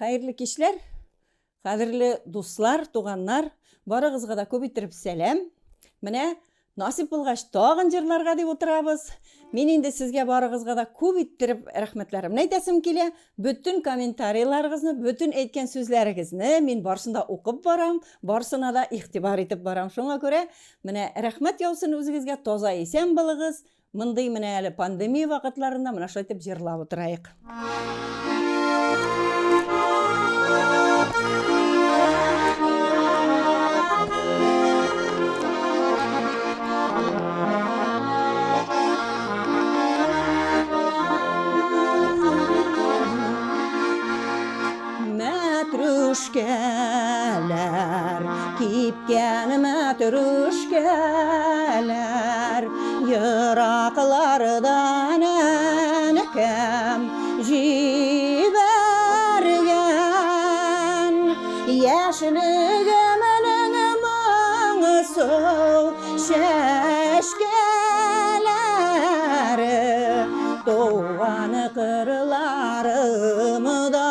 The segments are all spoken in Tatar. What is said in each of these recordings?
Хәерле кичләр, кадерле дуслар, туганнар, барыгызга да күп иттереп сәлам. Менә насип булгач, тагын җырларга дип утырабыз. Мин инде сезгә барыгызга да күп иттереп рәхмәтләремне әйтәсем килә. Бөтен комментарийларыгызны, бөтен әйткән сүзләрегезне мин барысын да укып барам, барысына да игътибар итеп барам. Шуңа күрә менә рәхмәт яусын үзегезгә, таза исән булыгыз. Мондый менә әле пандемия вакытларында менә шулай итеп җырлап утыраек. Мәтрүшкәләр, кипкән мәтрүшкәләр, Ераклардан әнкәм җибәргән. Яшьлегемнең моңсу чәчкәләре Туган кырларымда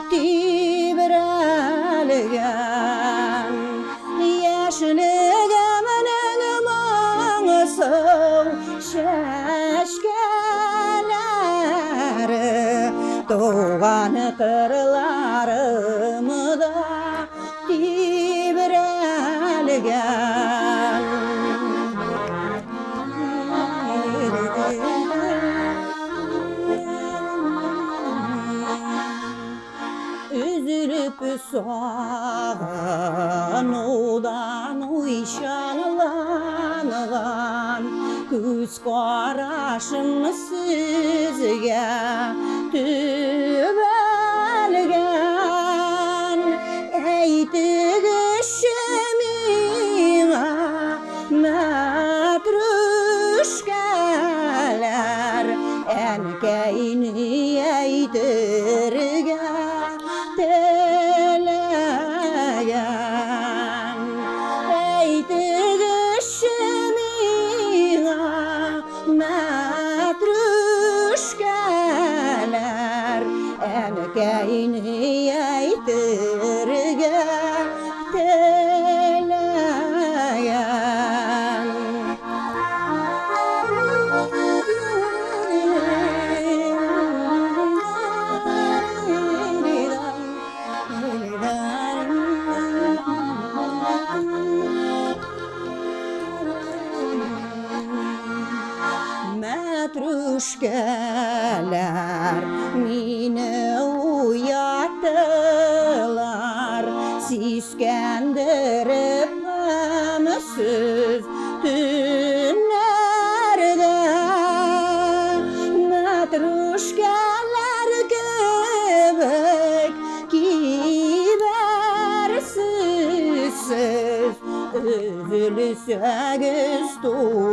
тибрәлгән. Яшьлегемнең моңсу чәчкәләре Туган кырларымда тибрәлгән. Өзелеп сагынудан уйчанланган күз карашым сезгә төбәлгән. Әйтегезче миңа, мәтрүшкәләр, әнкәй ни әйтергә теләгән? Әйтегезче миңа, мәтрүшкәләр, әнкәй ни әйтергә теләгән? Мәтрүшкәләр мине уяттылар, сискәндереп гамьсез төннәрдә. Мәтрүшкәләр кебек кибәрсез сез, өзелсәгез туган.